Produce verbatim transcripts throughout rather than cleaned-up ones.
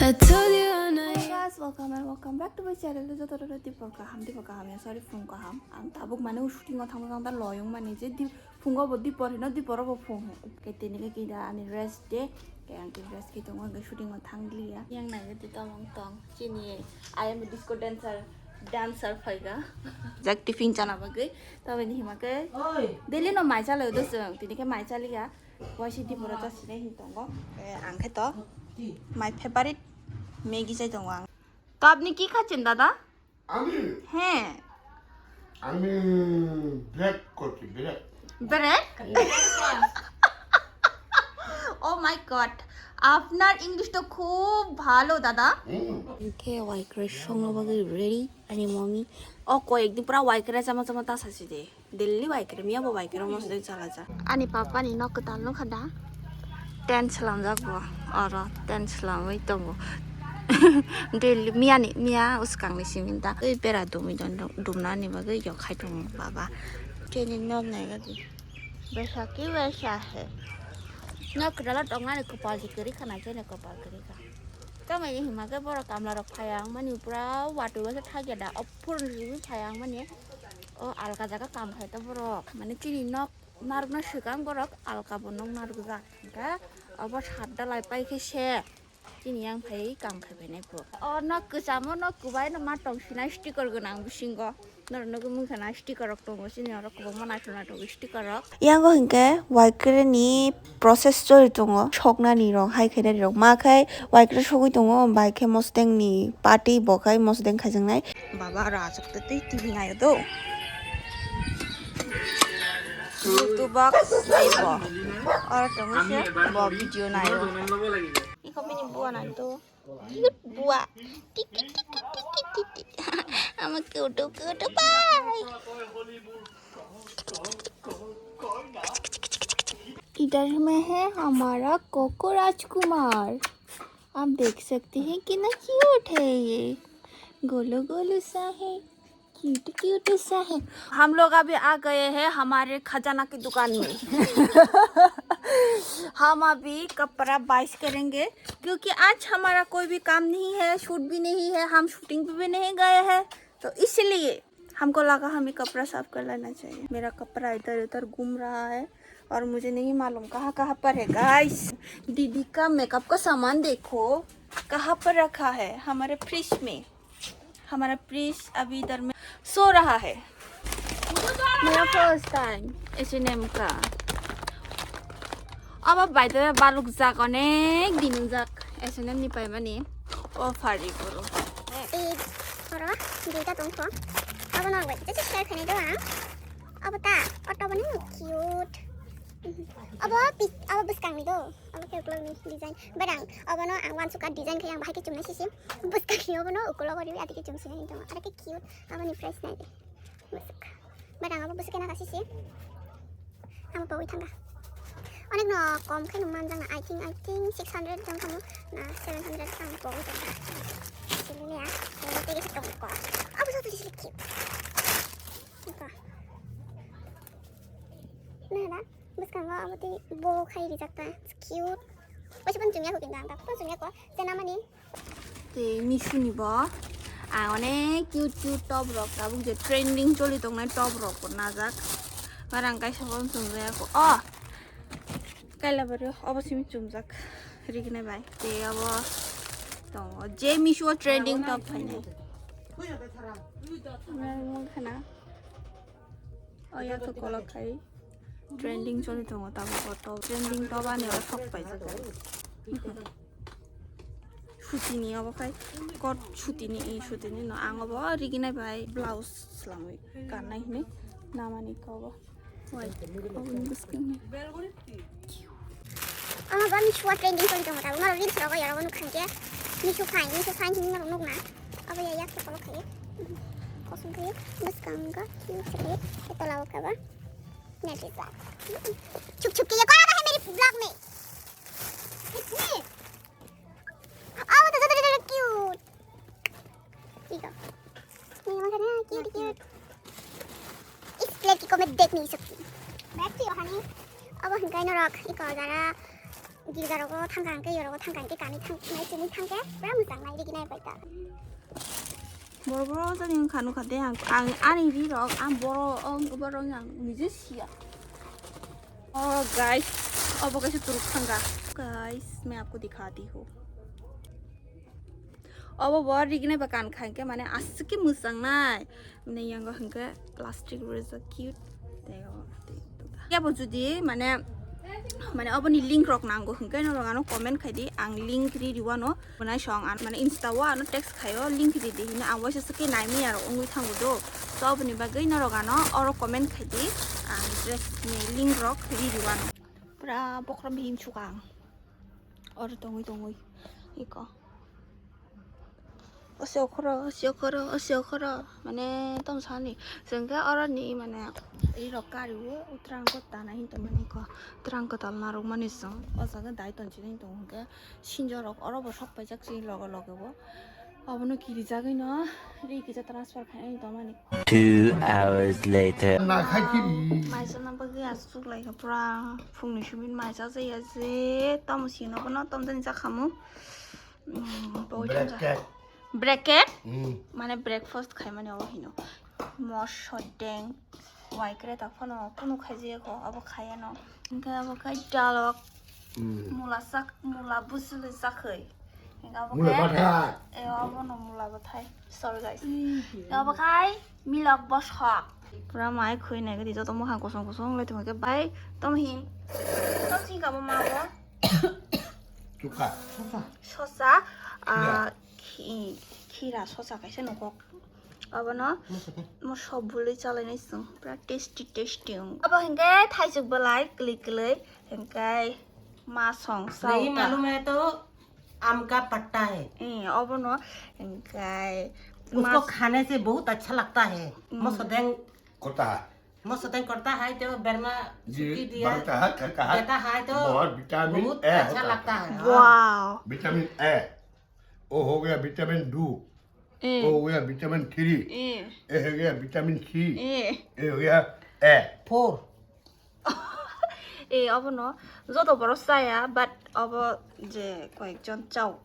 I told you all night. Hello guys, welcome and welcome back to my channel. Joto rok dipor kaham, dipor kaham ya, sorry, phung kaham. Ang tabuk mane shooting o thangma thangma loyong mane je di phungo bo dipor hino, dipor bo phung. Ke tini ke kida ani rest day, ke ang ke rest ke tongo, ke shooting o thang liya. Yang nai ke tong tong, chini I am a disco dancer, dancer phaika. Jak tiffin chana bagwi, tabe ni hima ke. Oi. Daily no mai chalai do song, tini ke mai chaliya. Waisi dipor o ta sinai hin tongo. Eh, ang khe to my favorite Maggi chai tongo ang. To apni ki khacchen dada? আমি হ্যাঁ। আমি break করছি, break. Break? Oh my God, আপনার English তো খুব ভালো দাদা। হুম। Khe waikre songna bagwi ready ani mami. O koi ekdin pura waikre chama chama ta sasi de. Delhi bai kere, miya bo bai kere, mosdeng chala ja. Ani papa ni nok kwtal nukha da? Tent slamjak bo, oro tent slamwi tongo. Delhi, miya ni, miya uskang ni simi da. Tei bera dumwi don, dumna ni bagwi yok khai tongo baba. Chini nok nai gadi. Baisa ki baisa he. Nok kwtal tongnani kwpal si kwrwi khana, chini kwpal kwrwi kha. Tamo hima khe borok kamla rok phaiya wngmani pura watwi waisa thakya da. O phuruni simi phaiya wngmani. O alka jaga kam khai to borok. Mane chini nok narwkna swkang borok alka bo nok narwkjak. Hwnkhe obo sat dalai pai khe se chini yang phai kam khai phainai bo. O nok kwchamo nok kwbai no ma tong sinai sticker gwnang bisingo. Norok nugwi mungkha na sticker rok tongo chini oro kwbangma naithok naithok sticker rok. Yango hinkhe waikre ni process choli tongo, soknani rok, hai khainani rok. Ma khai waikre sogwi tongo, bai khe mosdeng ni party bo khai mosdeng khaijaknai. Baba aro achuk twi T V naio do. Bluetooth box naibo. Oro tongo se bo video naio. Iko bini bua nai do. Cute bua. Tik, tik, tik. Ama cute, cute bhai. इधर में है हमारा कोको राजकुमार। आप देख सकते हैं कितना क्यूट है ये। गोलू गोलू सा है। क्यूट क्यूट सा है। हम लोग अभी आ गए हैं हमारे खजाना की दुकान में। हम अभी कपड़ा बाइस करेंगे, क्योंकि आज हमारा कोई भी काम नहीं है, शूट भी नहीं है, हम शूटिंग पे भी नहीं गए हैं, तो इसलिए हमको लगा हमें कपड़ा साफ कर लेना चाहिए। मेरा कपड़ा इधर उधर घूम रहा है और मुझे नहीं मालूम कहाँ कहाँ पर है। गाइस, दीदी का मेकअप का सामान देखो, कहाँ पर रखा है, हमारे फ्रिज में। हमारा प्रिंस अभी इधर में सो रहा है। मेरा first time H and M का। अब भाई तो बालुक जाक अनेक दिन जाक एच एंड एम नहीं पाए बनी। ओ फाड़ी बोलो। ए, oro, duita tongkho. Abo no bai, just share khainai do ang. Abo ta, auto bani cute. Abo, abo bwskang ni do. Abo khe ukulok ni design. Barang, abo no ang uansukha design khe ang bahai khe chumnai sisi. Bwskang ni abo no ukulok o riwi adi khe chumsinai hinwi tongo. Aro khe cute, abo ni price nai de. Bwswk. Barang abo bwswk khe naka sisi. Amo pogwi thangkha. Onek no kom khe no manjak na, I think, I think six hundred jang khamu na seven hundred jang pogwi thangkha. Sili ya, abo tei khe tong ko. Abo joto sili cute. Iko. Nahana, bwskango abo tei bo khai rijak ta. Cute. Waisa phano chumya kho kintu ang ta phano chumya kho. Tei namani. Tei Mishu ni bo. Ang onek cute cute top rok tabuk je trending choli tongnai top rok bo najak. Barang kaisa phano chumjaya kho. Oh! Kaila bari obo simi chumjak. Rignai bai. Tei obo tongo. Je Mishu o trending top phainai. Khana. O ya to kolok khai trending choli tongo tabuk o top. Trending top ani o thok paijak. Sutini obo khai kot sutini, i sutini no ang obo riginai bai blouse swlamwi kannai hinwi namani kobo. Wai, obo ni bwskango. Ama ba Mishu o trending choli tongo tabuk norok reels rogo yorogo nukha hinkhe Mishu fine, Mishu fine hinwi norok nukna. Abo ya yak kolok khai. Kosom khai bwskango cute khai tola o kaba. Nai rijak. छुप छुप के ये कौन आता है मेरे ब्लॉग में? किसने? आओ तो ज्यादा ज्यादा क्यूट। ठीक है। ये मगर ना क्यूट क्यूट। इस लड़की को मैं देख नहीं सकती। बैठ तो यहाँ नहीं। अब हम कहीं ना रख, एक और जरा Girja rogo thangkha hwnkhe, yorogo thangkha hwnkhe, kami thang-, nai chumui thangkhe, pura mwchang nai rigi nai bai ta. Boro boro jani wngkha nukha de ang, ang ani ri rok, ang boro, ang boro ang niji siya. Oh guys, obo kaisa turuk thangkha. Guys, main aapko dikhati hu. Obo bo rigi nai ba kankha hwnkhe mane aswk khe mwchang nai. Mane yango hwnkhe plastic rwjak cute. Tei o, tei o, tei o. Yabo judi mane, mane oboni link rok nango hwnkhe norok ano comment khai di, ang link ri riwano. Bonai song ang mane Insta o ano text khaio, link ri di hino, ang waisa swkhe naimi aro wngwi thango do. So oboni bagwi norok ano oro comment khai di, ang dress ni link rok ri riwano. Pura bokhorok bihim sukha ang. Oro tongwi tongwi iko. Ose okhoro, ose okhoro, ose okhoro. Mane tong sani. Sengke oro ni mane ri rok kari o utrang ko tana hin tong mani ko. Utrang ko tal narok mani song. O jaga dai ton chini tong ke. Sinjo rok oro bo sok paijak si logo logo bo. Abono kirijagwi no ri kisa transfer khainani tongmani. Two hours later. Maisana bagwi aswk lai kha pura phungni simi maisa jaya je tamo sino bono tomjani jakhamu. Bracket. Bracket? Mane breakfast khaimani obo hino. Moso deng. Wai kre ta phano kunu khaijaya kho, abo khaya no. Hingke abo khai dalok. Mula sak, mula busuli sakhoi. Hingke abo khai. Mula bathai. E, abo no mula bathai. Sorry guys. Hingke abo khai milok bosok. Pura mai khui nai gadi joto mukhang kosong kosong lai tongke bai tom hin. Tom hin kamo ma bo. Chuka. Sosa. Sosa. Khira. Ah, khi-, khira sosa kaisa nukok. Abono mo sob bului chalainai chwng pura tasty tasty wng. Abo hinkhe thaisuk belai kwlwi kwlwi hinkhe ma song sa. नहीं मालूम है तो आम का पत्ता है। Eh, abono hinkhe उसको खाने से बहुत अच्छा लगता है। Mosodeng। होता है। Mosodeng करता है तो बेरमा जी, सुखी दिया बनता है, खाता है। देता है तो बहुत विटामिन बहुत ए अच्छा होता है। लगता है। Wow। Vitamin A. वो हो गया विटामिन दो। Eh. O ya vitamin three. Eh. Eh ya vitamin C. Eh. Eh ya eh. Four. Eh, abono joto borok chaya, but obo je koyekjon chao.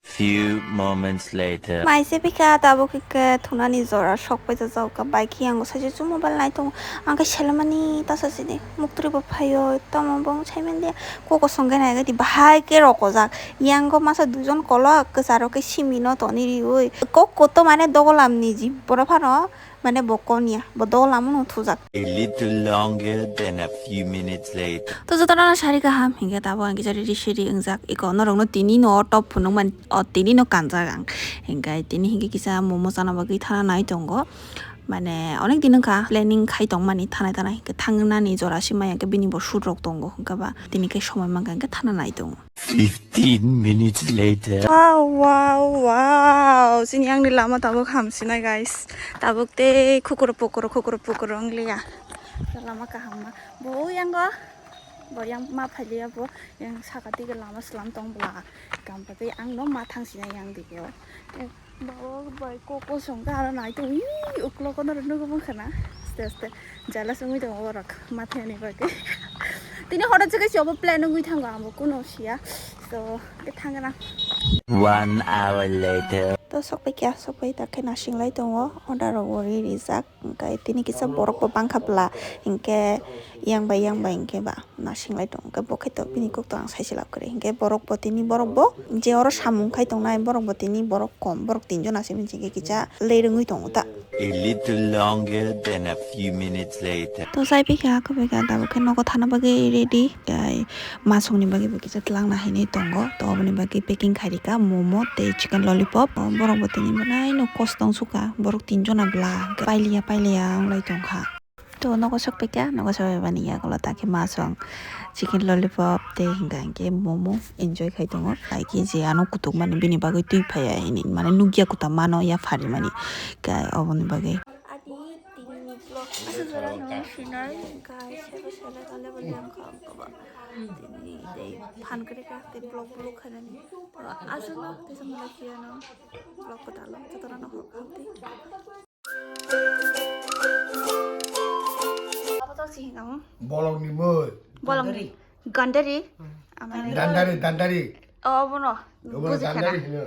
Few moments later. Maise bikha tabuk ke thunani jora sok paijak ka bai khe yango saisi chu mobile nai tongo. Ang khe selemani ta sasidi muktri bo phaio tamo bong saimande koko songkhe nai gadi bahai khe rokojak. Yango masa duijon kolok kwcharo khe simi no toni riui kok koto mane dogolam ni ji boro phano mane bo konya bo dogolam no thujak. A little longer than a few minutes later. To jotono no sari kaham hingke tabo ang kisa ready seri wngjak iko norok no tini no top phunuk man o tini no kanjak ang hingke tini hingke kisa momo chana bagwi thana nai tongo. Mane onek din wngkha planning khai tongmani thanai thanai hingke thangnani jora se maya hingke bini bo shoot rok tongo hingke ba tini khe somoi mankha hingke thana nai tongo. Fifteen minutes later. Wow, wow, wow. Sini yang ni lama tabuk hamsina guys. Tabuk te khukuro pukuro khukuro pukuro wng liya. Lama kaham ma. Bo yang go. Bo yang ma phai liya bo. Yang saka dige lama slam tong bla. Kam pa te ang no ma thang sina yang dige o. Bawa bai koko songkha aro nai tong ui uklo kono rw nugo bwkha na aste aste jealous wngwi tongo borok mathani bagwi. Tini hoda chwkhe si obo plan wngwi thango abo kuno siya so ke thangna. One hour later. To sok pai kya sok pai ta khe nasing lai tongo order rok bo ri rijak hingke tini kisa borok bo bangkha bla hingke yang bai yang bai hingke ba. Nasinglai tong khe bo khe to bini kok to ang saisi lab kwrwi hinkhe borok bo tini borok bo je oro samung khai tongnai borok bo tini borok kom borok tinjon aswk hinwi kisa lerwngwi tongo ta. A little longer than a few minutes later. To sai pikha kwbwi kha tabuk khe nogo thana bagwi ready tei masongni bagwi bo kisa twlangna hinwi tongo to oboni bagwi packing khai rikha momo tei chicken lollipop borok bo tini belai no kosto wng sukha borok tinjona bla pailiya pailiya wnglai tongkha. To nogo sok paikha, nogo sok paimani yagulo takhe masong chicken lollipop tei hinka hinkhe momo enjoy khai tongo. Kaiki je ano kutukmani bini bagwi twi phaiya hinwi mane nukya kuta mano yapharimani. Kai oboni bagwi. Ani tini ni vlog aswk jora no sinai kai sebe sele kale bo lengkha koba. Tini tei phan kre ka tei vlog vlog khainani. Aswk no tei samala kiyano vlog ko dalo jotono no hok hamti. Abo to si hinang. Bolong ni mui. Bolong ni. Gandari. Gandari? Hmm. Amani. Dandari, dandari. Oh, obono. Obono buji khana. Dandari hino.